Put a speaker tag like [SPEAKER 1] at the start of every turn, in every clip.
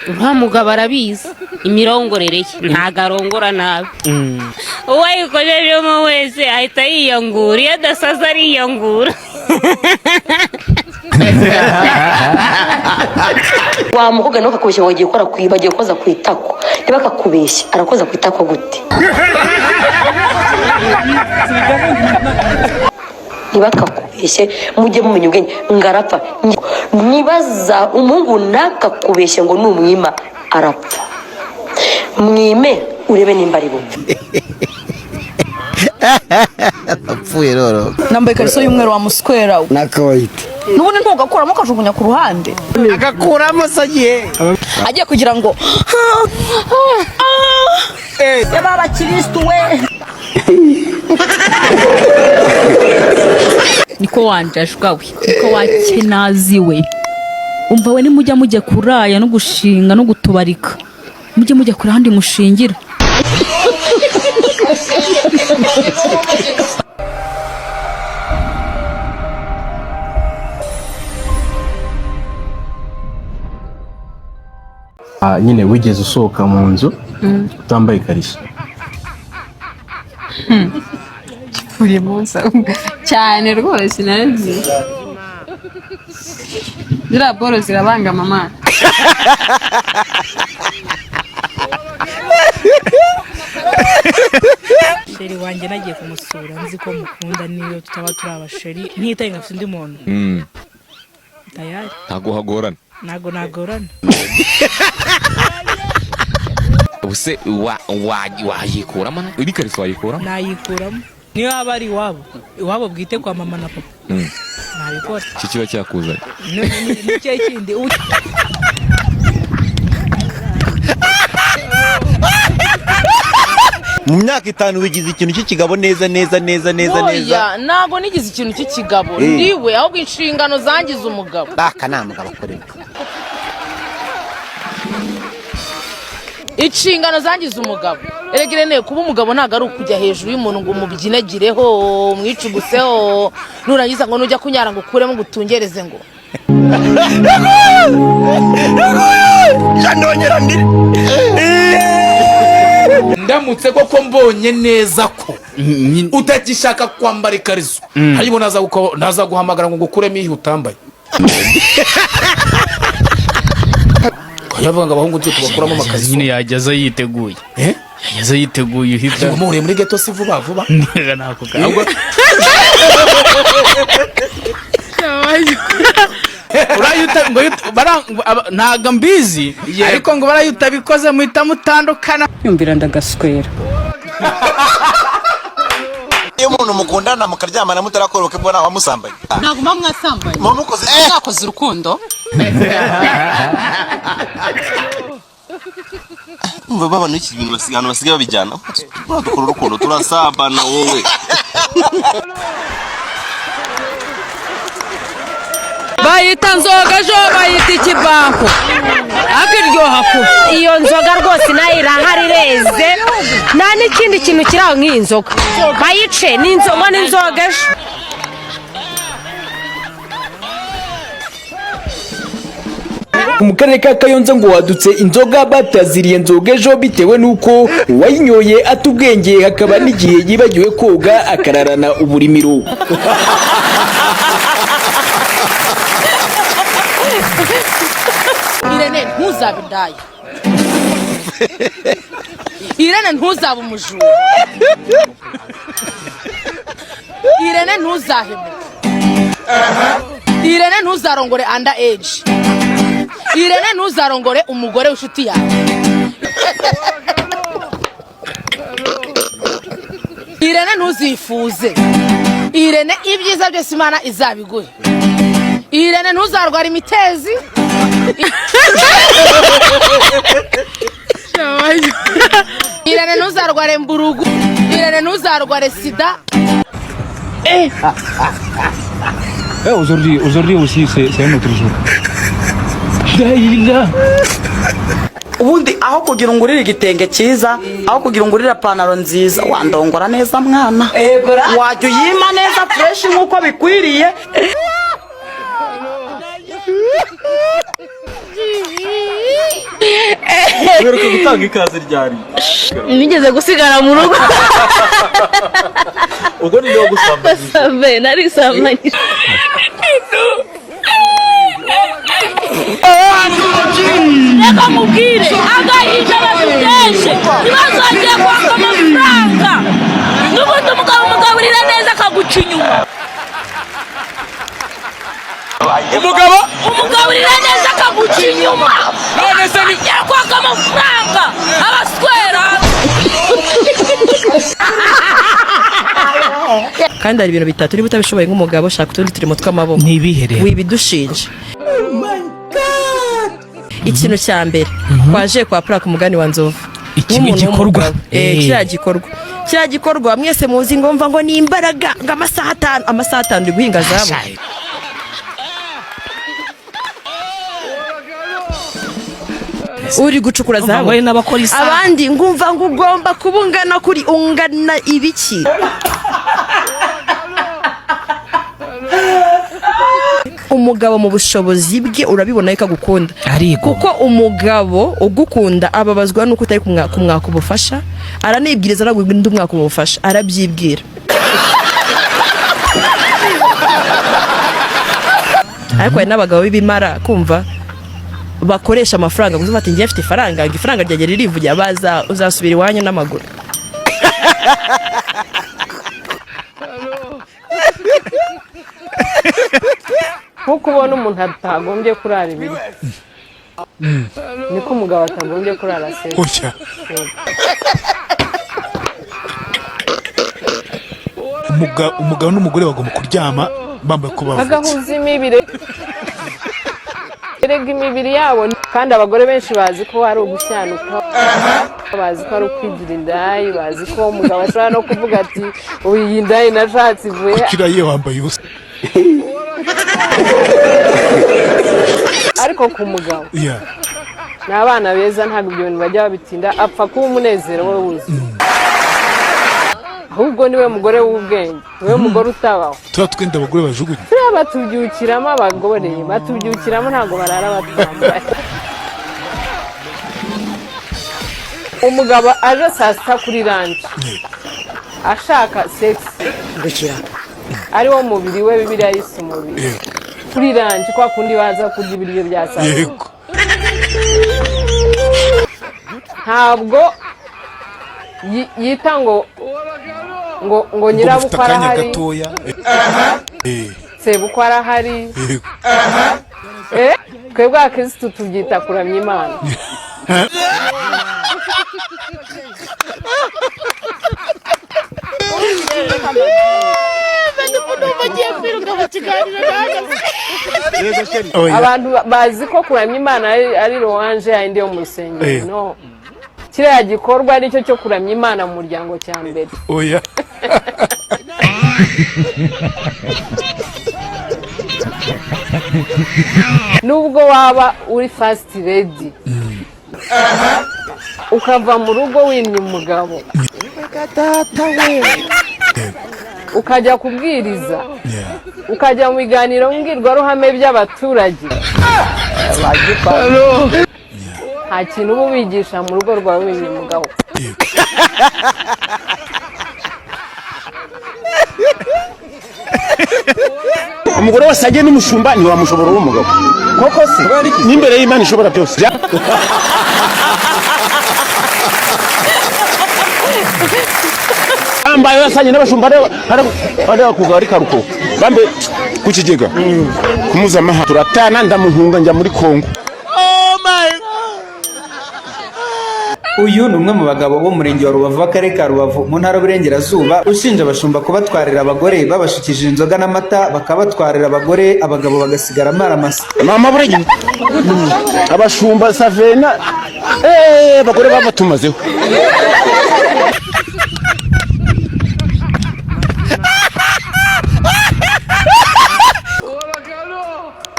[SPEAKER 1] Uriya mugabo arabizi imirongorere ye, ntago arongora nabi. Uwo ayikojejemo wese ahita yiyangura, iyo adasaza ariyangura.
[SPEAKER 2] Wa mukobwa nawe akakubeshya ngo agiye gukora ku, bagiye koza ku itako. Niba akakubeshya, arakoza ku itako gute? Niba akakubeshye, mujye mumenya ubwenge ngo arapfa. Nibaza umuhungu ntakakubeshye ngo numwima arapfa. Mwime urebe nimba ari bupfe.
[SPEAKER 3] Apfuye roro.
[SPEAKER 4] Nambaye ikariso y'umweru wa muswera.
[SPEAKER 3] N'akawayiti.
[SPEAKER 4] N'ubundi ntugakuramo, ukajugunya ku ruhande.
[SPEAKER 3] Agakuramo se agiye?
[SPEAKER 4] Agiye kugira ngo yaba abakirisitu we.
[SPEAKER 5] Niko wanjajwa we, niko wakenazi we. Umva we, nimujya mujya kuraya no gushinga no gutubarika, mujye mujya kure ahandi mushingira.
[SPEAKER 6] Ah, nyine wigeze usohoka mu nzu utambaye ikariso?
[SPEAKER 7] Buri munsi cyane rwose, naragiye. Ziriya boro zirabangama mama.
[SPEAKER 8] Chéri wanjye nagiye kumusura, nzi ko mukunda, niyo tutaba turi abachéri, ntitaye ngo afite undi muntu, tayari.
[SPEAKER 9] Ntabwo hagorana?
[SPEAKER 8] Ntabwo nagorana.
[SPEAKER 9] Ubuse wayikuramo iri kariso, wayikuramo?
[SPEAKER 8] Nayikuramo niyo haba ari iwabo, iwabo bwite kwa mama na papa. Nabikora.
[SPEAKER 9] Iki kiba cyakuzanye?
[SPEAKER 8] Ni cyo kindi.
[SPEAKER 3] Mu myaka 5 wigize ikintu cy'ikigabo neza neza neza neza neza.
[SPEAKER 4] Oya, ntabwo nigize ikintu cy'ikigabo. Ndiwe ahubwo inshingano zangize umugabo.
[SPEAKER 3] Baka nta mugabo akorera.
[SPEAKER 4] Inshingano zangize umugabo. Erega Irene, kuba umugabo ntabwo ari ukujya hejuru y'umuntu ngo umubyinagireho, umwicuguseho, nurangiza ngo nujya kunyara ngo ukuremo ngo utungereze ngo
[SPEAKER 3] Nongera ndire.
[SPEAKER 10] Ndamutse koko mbonye neza ko utagishaka kwambara ikariso, haribo naza guhamagara ngo ngukuremo iyo utambaye. Yavuga ngo abahungu ngiye tubakuramo amakariso.
[SPEAKER 11] Nyine yajya aza yiteguye.
[SPEAKER 10] Eh?
[SPEAKER 11] Yajya aza yiteguye uhita.
[SPEAKER 10] Ngo muhuriye muri ghetto si vuba vuba.
[SPEAKER 11] Nako ka-
[SPEAKER 12] Urayuta ngo ntago mbizi, ariko ngo baraye utabikoze muhita mutandukana.
[SPEAKER 5] Yumvira ndagaswera.
[SPEAKER 3] Iyo umuntu mukundana mukaryamana mutarakora ubukwe, mbona wamusambanye?
[SPEAKER 7] Ntabwo muba mwasambanye.
[SPEAKER 3] Muba mukoze?
[SPEAKER 7] Mwakoze urukundo.
[SPEAKER 13] Umva, babona iki bintu ahantu basigaye babijyana, dukora urukundo turasambana wowe.
[SPEAKER 4] Bayita nzoga ejo, bayita ikibanko, ariko iryoha kubi.
[SPEAKER 2] Iyo nzoga rwose nayo irahari, ireze, nta n'ikindi kintu kiri aho nk'iyi nzoga. Bayice ni inzoga, n'inzoga ejo.
[SPEAKER 14] Mu karere ka Kayonza ngo wadutse inzoga bataziriye nzoga ejo, bitewe n'uko uwayinyoye ata ubwenge, hakaba n'igihe yibagiwe koga akararana uburimiro.
[SPEAKER 4] Irene, ntuzabe indaya. Irene, ntuzabe umujura. Irene, ntuzahemuke. Irene, ntuzarongore under age. Irene, ntuzarongore umugore w'inshuti yawe. Irene, ntuzifuze. Irene, ibyiza byose Imana izabiguhe. Irene, ntuzarwara imitezi. Irene, ntuzarware mburugu. Irene, ntuzarware sida.
[SPEAKER 15] Aujourd'hui, aujourd'hui aussi, c'est un autre jour.
[SPEAKER 16] Ubundi aho kugira ngo urire igitenge cyiza, aho kugira ngo urire ipantaro nziza, wandongora neza mwana, wajya uyima neza fresh nk'uko bikwiriye.
[SPEAKER 15] Uheruka gutanga ikaze ryari?
[SPEAKER 17] Nigeze gusigara mu rugo.
[SPEAKER 15] Ubwo ni wagusambanyije?
[SPEAKER 17] Sabe, narisambanyije.
[SPEAKER 1] Reka mubwire agahinda baduteje, ntibazongere kwaka amafaranga. N'ubundi umugabo umugaburira neza akaguca inyuma.
[SPEAKER 10] Umugabo
[SPEAKER 1] umugaburira neza akaguca inyuma.
[SPEAKER 10] None se ni
[SPEAKER 1] yakwaka amafaranga abaswera.
[SPEAKER 2] Kandi hari ibintu bitatu niba utabishoboye nk'umugabo, shaka utundi turimo tw'amaboko.
[SPEAKER 11] Ntibihe rero?
[SPEAKER 2] Wibidushinja. Ikintu cya mbere kwaje kwa puraka umugani wa nzovu. Nk'umuntu
[SPEAKER 11] Igikorwa.
[SPEAKER 2] w'umugabo. Kiriya gikorwa, kiriya gikorwa mwese muzi ngo mva ngo ni imbaraga, ngo amasaha 5, amasaha 5 uri guhinga zabo. Uri gucukura zahabu.
[SPEAKER 11] Abagore n'abakora isaha.
[SPEAKER 2] Abandi ngumva ngo ugomba kuba ungana kuri ungana ibiki. Umugabo mu bushobozi bwe urabibona yuko agukunda.
[SPEAKER 11] Ariko
[SPEAKER 2] kuko umugabo ugukunda ababazwa nuko utari kumwaka ubufasha, aranibwiriza ntabwo undi umwaka ubufasha, arabyibwira. Ariko hari n'abagabo b'ibimara kumva bakoresha amafaranga gusa, bati ngiye mfite ifaranga, ngo ifaranga ryanjye ririvugira, baza uzasubira iwanyu n'amaguru.
[SPEAKER 7] Nkuko ubona umuntu atagombye kurara ibiryo, niko umugabo atagombye kurara aseka.
[SPEAKER 10] Oya. Umugabo n'umugore bagomba kuryama bambaye uko bavutse.
[SPEAKER 7] Bagahuza imibiri, erega imibiri yabo. Kandi abagore benshi bazi ko ari ugushyanuka, bazi ko ari ukwigira indayi, bazi ko umugabo ashobora no kuvuga ati ubu iyi ndayi nashatse ivuye.
[SPEAKER 10] Kuki uraye wambaye ubusa?
[SPEAKER 7] Ariko ku mugabo
[SPEAKER 10] Yeah.
[SPEAKER 7] ni abana beza, ntabwo ibyo bintu bajya babitinda, apfa kuba umunezero we wuzuye. Ahubwo niwe mugore w'ubwenge, niwe mugore utabaho.
[SPEAKER 10] Tuba twenda abagore bajugunye.
[SPEAKER 7] Turiya batubyukiramo, abagore batubyukiramo, ntabwo barara batwambaye. Umugabo aje saa 6 kuri ranch ashaka sex, ari wo mubiri we, Bibiliya yise umubiri kuri ranch, kwa kundi baza kurya ibiryo bya saa 6.
[SPEAKER 10] Yego.
[SPEAKER 7] Ntabwo yita ngo ngo ngo
[SPEAKER 10] Ngo mufite
[SPEAKER 7] nyirabukwe
[SPEAKER 10] akanya
[SPEAKER 7] arahari,
[SPEAKER 10] gatoya.
[SPEAKER 7] Sebukwe arahari.
[SPEAKER 10] Yego.
[SPEAKER 7] Twebwe abakirisitu tubyita kuramya Imana.
[SPEAKER 10] Oya.
[SPEAKER 7] Abantu bazi ko kuramya Imana ari louange yayindi yo mu rusengero. No, kiriya gikorwa aricyo cyo kuramya Imana mu muryango cya mbere.
[SPEAKER 10] Oya.
[SPEAKER 7] Nubwo waba uri first lady, ukava mu rugo wimye umugabo, ukajya kubwiriza, ukajya mu biganiro mbwirwaruhame by'abaturage, nta kintu uba ubigisha mu rugo rwawe wimye umugabo.
[SPEAKER 18] Umugore wese agiye n'umushumba ntiwamushobora uwo mugabo koko se n'imbere y'Imana ishobora byose. Ambaye wasanye n'abashumba areba kugari karuko bambe ku kigega ku mpuzamahanga turatana ndamuhunga njya muri Kongo.
[SPEAKER 19] Uyu ni umwe mu bagabo bo mu murenge wa Rubavu, akarere ka Rubavu, mu ntara y'Uburengerazuba, ushinja abashumba kubatwarira abagore babashukishije inzoga n'amata, bakabatwarira abagore, abagabo bagasigara amaramasa.
[SPEAKER 18] Mama burege abashumba savena abagore babatumazeho.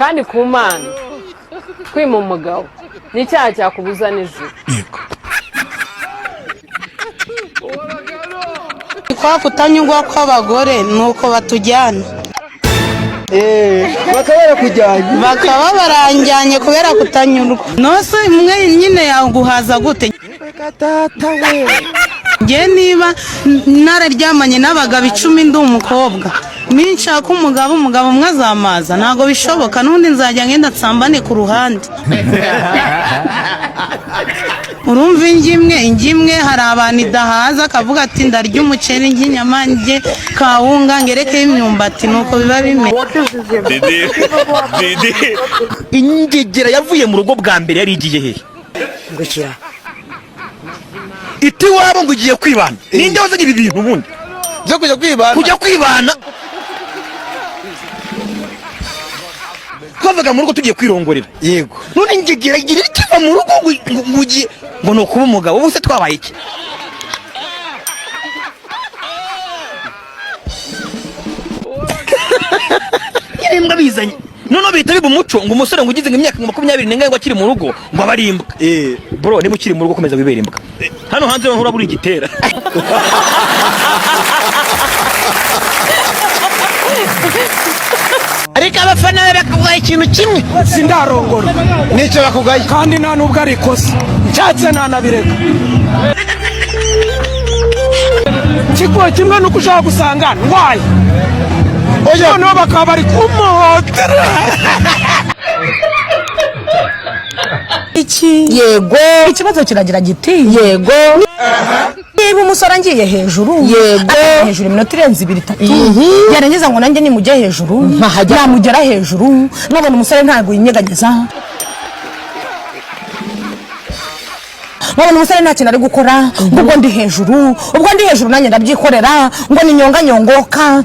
[SPEAKER 7] Kandi ku Mana, kwima umugabo ni icyaha cyakubuza nijoro.
[SPEAKER 20] Kwa kutanyurwa kw'abagore ni uko batujyana.
[SPEAKER 19] Bakaba barakujyanye.
[SPEAKER 20] Bakaba baranjyanye kubera kutanyurwa. Nose umwe nyine yaguhaza gute? Njye niba nararyamanye n'abagabo 10 ndi umukobwa, ninshaka umugabo, umugabo umwe azamaza, ntabwo bishoboka. N'ubundi nzajya ngenda nsambane ku ruhande. Urumva indyo imwe hari abantu idahaza, akavuga ati ndarya umuceri, ndya inyama, ndye kawunga, ngerekeho imyumbati, nuko biba bimeze.
[SPEAKER 21] Ingegera yavuye mu rugo bwa mbere yari igiye hehe?
[SPEAKER 2] Ngukira.
[SPEAKER 21] Iti wabo ngo ugiye kwibana. Ninde wazanye ibi bintu ubundi
[SPEAKER 3] byo kujya kwibana?
[SPEAKER 21] Kujya kwibana, twavaga mu rugo tugiye kwirongorera.
[SPEAKER 3] Yego.
[SPEAKER 21] None ingegera igira ikiva mu rugo ngo ugiye ngo ni ukuba umugabo. Ubu se twabaye iki? Nyine imbwa bizanye, noneho bihita biba umuco ngo umusore ngo ugize ngo imyaka 24 ngo akiri mu rugo ngo abe ari imbwa. Bro, niba ukiri mu rugo komeza wibere imbwa. Hano hanze noneho urabura igitera.
[SPEAKER 19] Ariko abafana be bakaguha ikintu kimwe.
[SPEAKER 22] Sindarongora.
[SPEAKER 3] Nicyo bakugaye.
[SPEAKER 22] Kandi nta nubwo ari ikosa, nshatse ntanabireka. Kikuba kimwe nuko ushobora gusanga ndwaye, noneho bakaba bari kumuhotera.
[SPEAKER 23] Iki yego, ikibazo kiragira giti: yego, niba umusore angiye hejuru, yego, hejuru iminota irenze 2 3, yarangiza ngo nanjye nimujye hejuru, namugera hejuru nkabona umusore ntabwo yinyeganyeza, nkabona umusore nta kintu ari gukora, ngo ubwo ndi hejuru, ubwo ndi hejuru nanjye ndabyikorera, ngo ni nyonganyongoka,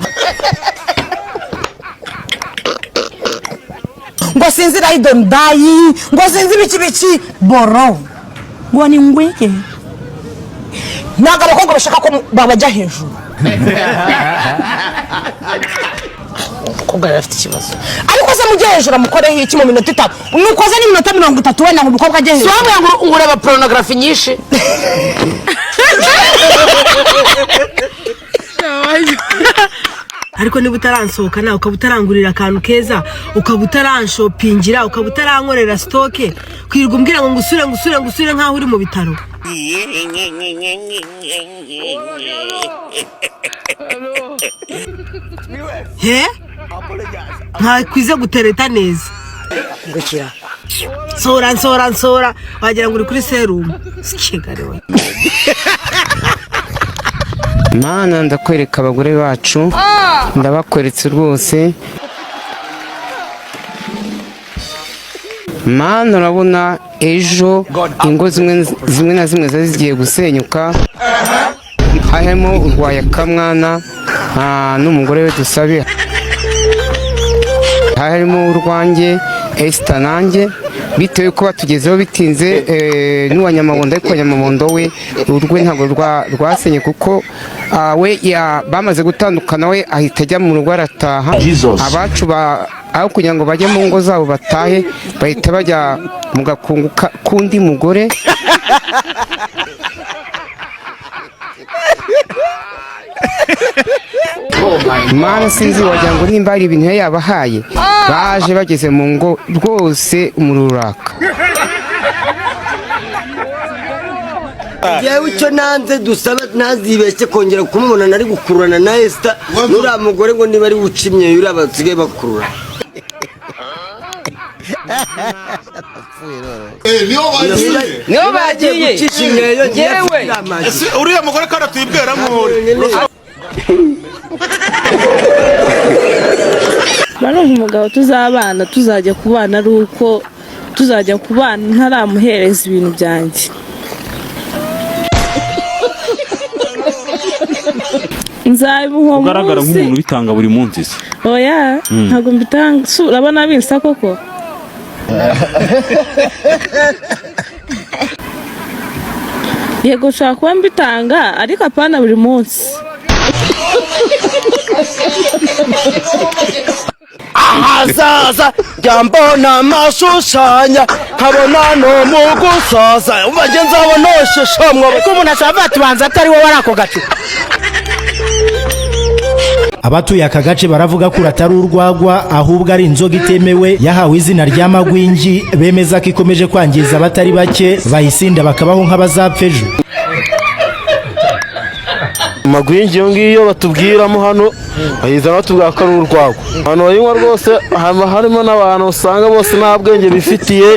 [SPEAKER 23] ngo sinzi rayidonidayi, ngo sinzi ibiki biki boro, ngo ni ngwiki. Ntabwo abakobwa bashaka ko babajya hejuru. Umukobwa yari afite ikibazo, ariko se mujye hejuru amukoreho iki mu minota 5? Nukoze n'iminota 30 wenda ngo umukobwa ajye hejuru.
[SPEAKER 4] Si wamwe ngo ureba porunogarafi nyinshi.
[SPEAKER 24] Ariko niba utaransohoka nawe, ukaba utarangurira akantu keza, ukaba utaranshopingira, ukaba utarankorera stock, kwirirwa umbwira ngo ngusure, ngusure, ngusure nk'aho uri mu bitaro. He ntakwize gutereta neza.
[SPEAKER 2] Ngukira.
[SPEAKER 24] Nsora, nsora, nsora, wagira ngo uri kuri serumu sikigari we.
[SPEAKER 25] Mana, ndakwereka abagore bacu, ndabakweretse rwose. Mana, urabona ejo ingo zimwe na zimwe zari zigiye gusenyuka, harimo urwaye kamwana n'umugore we Dusabe, harimo urwanjye Esther nanjye, bitewe ko batugezeho bitinze, n'uwa Nyamabondo. Ariko Nyamabondo we urwe ntabwo rwasenye, kuko we bamaze gutandukana, we ahita ajya mu rugo arataha. Abacu aho kugira ngo bajye mu ngo zabo batahe, bahita bajya mu gakungu k'undi mugore. Mana, sinzi, wagira ngo nimba hari ibintu yari yabahaye, baje bageze mu ngo rwose umuriro uraka.
[SPEAKER 26] Yewe, icyo nanze, Dusaba ntazibeshye kongera kumubona nari gukururana na Esther n'uriya mugore, ngo niba ari buca imyeyo uriya basigaye bakurura.
[SPEAKER 3] Niho
[SPEAKER 26] bagiye gucisha imyeyo.
[SPEAKER 3] Yewe. Ese uriya mugore kandi atwibwira nk'uri?
[SPEAKER 17] Barumva umugabo tuzabana, tuzajya kubana ari uko tuzajya kubana ntaramuhereza ibintu byanjye. Nzabimuha
[SPEAKER 9] Ugaragara
[SPEAKER 17] umunsi.
[SPEAKER 9] nk'umuntu ubitanga buri munsi se?
[SPEAKER 17] Oya. Ntabwo mbitanga. Urabona binsa koko? Yego, nshobora kuba mbitanga, ariko apana buri munsi.
[SPEAKER 26] Ahazaza njya mbona amashushanya, nkabona no mu gusaza umva njye nzabona oshishamwa.
[SPEAKER 19] Ariko umuntu ashobora kuvuga ati banza atari wowe ari ako gacupa.
[SPEAKER 5] Abatuye aka gace baravuga ko atari urwagwa, ahubwo ari inzoga itemewe yahawe izina rya magwingi. Bemeza ko ikomeje kwangiza abatari bake bayisinda, bakabaho nk'abazapfa ejo.
[SPEAKER 6] Amagwingi iyo ngiyo batubwiramo hano, bayizana batubwira ko ari urwagwa. Abantu bayinywa rwose haba harimo n'abantu usanga bose nta bwenge bifitiye,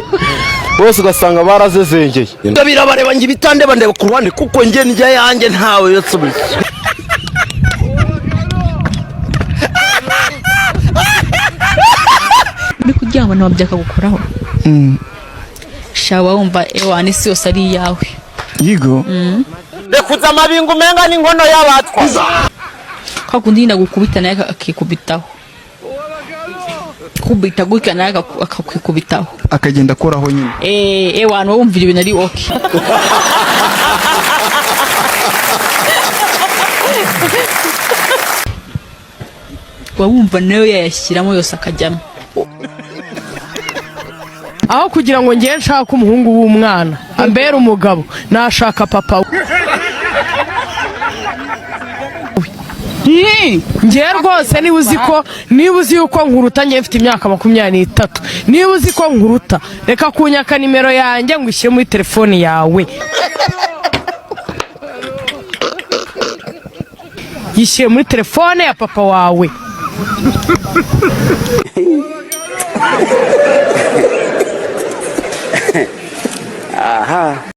[SPEAKER 6] bose ugasanga barazezengeye.
[SPEAKER 26] Birabareba, njye ibitandeba ndeba ku ruhande, kuko njye ndya yanjye ntawe yasubiza.
[SPEAKER 8] Uri kuryama ntabwo byakagukoraho shaba, wumva ewana isi yose ari iyawe.
[SPEAKER 12] Yigo.
[SPEAKER 26] Rekuza amabinga umenga n'inkono y'abatwa.
[SPEAKER 8] Kwa kundi nyine agukubita nawe akikubitaho, kubita gutya nawe akakwikubitaho.
[SPEAKER 12] Akagenda akoraho nyine.
[SPEAKER 8] Ewana wumva ibyo bintu ari okay. Uba wumva nawe yayashyiramo yose akajyamo.
[SPEAKER 24] Aho kugira ngo ngiye nshake umuhungu w'umwana ambere umugabo, nashaka papa we. Ngewe rwose, niba uzi ko, niba uzi yuko nkuruta, ngewe mfite imyaka 23, niba uzi ko nkuruta, reka kunyaka nimero yanjye ngo ushyire muri telefoni yawe. Yishyire muri telefone ya papa wawe.
[SPEAKER 26] Aha.